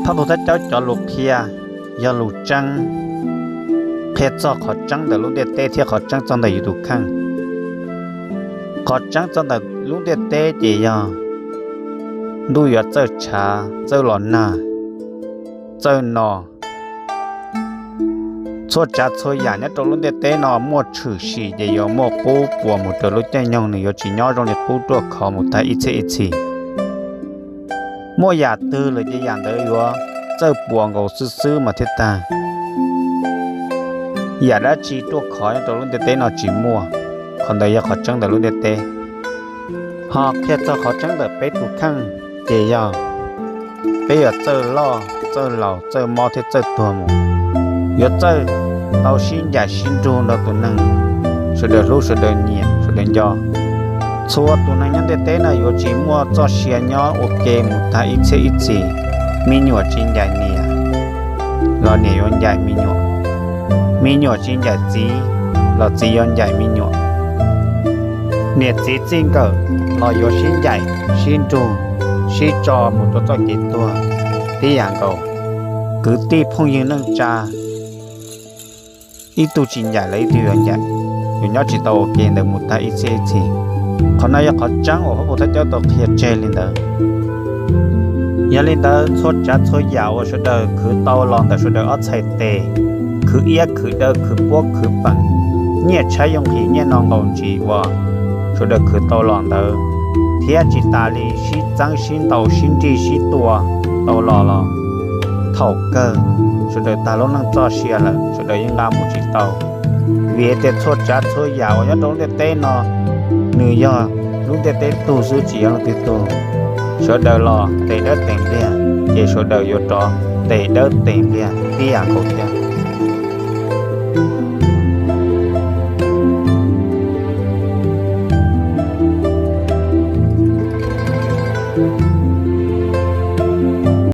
Phab Pub Thab Caub cov lus qhia yog lus tseeb, qhia txog qhov tseeb ntawm lub ntiaj teb thiab qhov tseeb txog ntawm yus tus kheej. Qhov tseeb txog ntawm lub ntiaj teb ces yog ntuj yuav txawj tshav, txawj los nag, txawj no. Txhua tsav txhua yam nyob rau lub ntiaj teb no muaj tshwm sim ces yuav muaj qub puas mus rau lub caij nyoog, nws yuav tsis nyob zoo li qub ruaj khov mus tag ib txhiab ib txhis. Muaj yam twg lawm ces yam ntawd yuav txawj puas nkaus xwb xwb mas thiaj tag. Yam dab tsi ruaj khov nyob rau lub ntiaj teb no tsis muaj. Qhov ntawd yog qhov tseeb ntawm lub ntiaj teb. Ho qhia txog qhov tseeb ntawm peb tus kheej ces yog peb yuav txawj loj txawj laus, txawj mob thiab txawj tuag mus. Yuav txawj tau sib ncaim sib nrug nrog tus neeg sawv daws hlub, sawv daws nyiam, sawv daws nco. Txhua tus neeg nyob ntiaj teb no yuav tsis muaj txoj sia nyob ua ke mus tag ib txhiab ib txhis. Me nyuam tsis ncaim niam los niam yuav ncaim me nyuam. Me nyuam tsis ncaim txiv los txiv yuav ncaim me nyuam. Niam txiv txij nkawm los yuav sib ncaim sib nrug, sib tso mus rau txoj kev tuag tib yam nkaus. Kwv tij phooj ywg neej tsa, ib tug tsis ncaim los ib tug yuav ncaim, yuav nyob tsis tau ua ke ntawd mus tag ib txhiab ib txhis. Qhov no yog qhov tseeb uas Phab Pub Thab Caub tau qhia tseg li ntawd. Yog li ntawd txhua tsav txhua yam uas sawv daws khwv tau los ntawm sawv daws ob txhais tes, khwv iab khwv daw, khwv puab khwv peem, nyiaj tshaib yooj yim, nyiaj no nqaus ntsis uas sawv daws khwv tau los ntawd, thiab tsis tas li sib txeeb sib ntaus sib nrig sib tua tau los los thaum kawg sawv daws tag lub neej txoj sia lawm sawv daws yeej nqa mus tsis tau. Vim tias txhua tsav txhua yam uas nyob rau lub ntiaj teb no nws yog lub ntiaj teb tug xwb tsis yog leej twg tug. Sawv daws los tes dawb tes npliag ces sawv daws yuav rov tes dawb tes npliag tib yam nkaus thiab.